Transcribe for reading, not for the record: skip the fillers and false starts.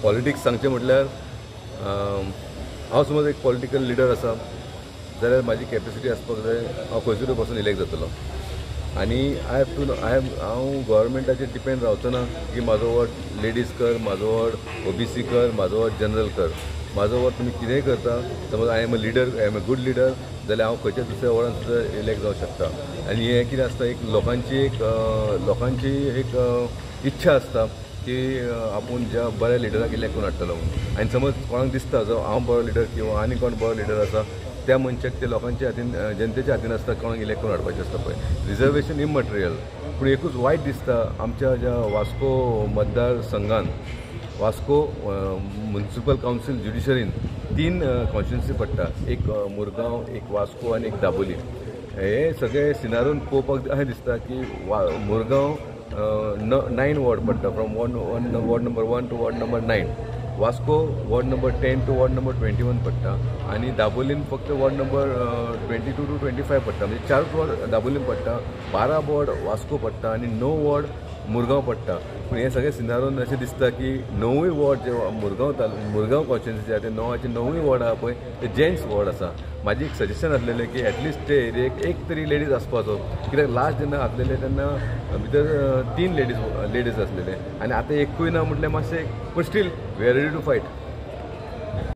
Politics सांगचें म्हटल्यार हांव समज एक पॉलिटिकल लिडर आसा जाल्यार म्हाजी कॅपेसिटी आसपाक जाय, हांव खंयसरूय बसून इलेक्ट जातलो. आनी I have to I have हांव गव्हर्मेंटाचेर डिपेंड रावचो ना की म्हाजो वॉर्ड लेडीज कर, म्हाजो वॉर्ड ओबीसी कर, म्हाजो वॉर्ड जनरल कर. म्हाजो वॉर्ड तुमी कितेंय करता, समज I am a leader, I am a good leader जाल्यार हांव खंयच्या दुसऱ्या वॉर्डान सुद्दां इलेक्ट जावंक शकता. आनी हें कितें आसता, एक लोकांची एक लोकांची एक इच्छा आसता की आपूण ज्या बऱ्या लिडराक इलेक्ट करून हाडटलो म्हणून. आनी समज कोणाक दिसता जो हांव बरो लिडर किंवा आनी कोण बरो लिडर आसा, त्या मनशाक ते लोकांच्या हातीन, जनतेच्या हातीन आसता कोणाक इलेक्ट करून हाडपाचें आसता पळय. Reservation immaterial. पूण एकूच वायट दिसता आमच्या ज्या वास्को मतदारसंघान, वास्को म्युनिसिपल कावन्सील ज्युडिशरीन 3 कॉन्स्टिट्युन्सी पडटा, एक मुरगांव, एक वास्को आनी एक दाबोली. हे सगळे सिनारून पळोवपाक अशें दिसता की मुरगांव 9 वॉर्ड पडटा, from ward number 1 to ward number 9, Vasco ward number 10 to ward number 21 पडटा, आनी दाबोलीन फक्त वॉर्ड नंबर 22 टू 25 पडटा. म्हणजे 4 वॉर्ड दाबोलीन पडटा, 12 वॉर्ड वास्को पडटा आनी 9 वॉर्ड मुरगांव पडटा. पूण हें सगळें सिनारून अशें दिसता की 9 वॉर्ड जे मुरगांव मुरगांव कॉन्स्टिट्युन्सी आसा ते 9 9 वॉर्ड आहा पळय ते जेंट्स वॉर्ड आसा. म्हाजी एक सजेशन आसलेलें की एटलिस्ट ते एरियेक एक तरी लेडीज आसपाचो, कित्याक लास्ट जेन्ना आसलेले तेन्ना भितर 3 लेडीज आसलेले आनी आतां एकूय ना म्हटल्यार मातशें, पूण still we are ready to fight.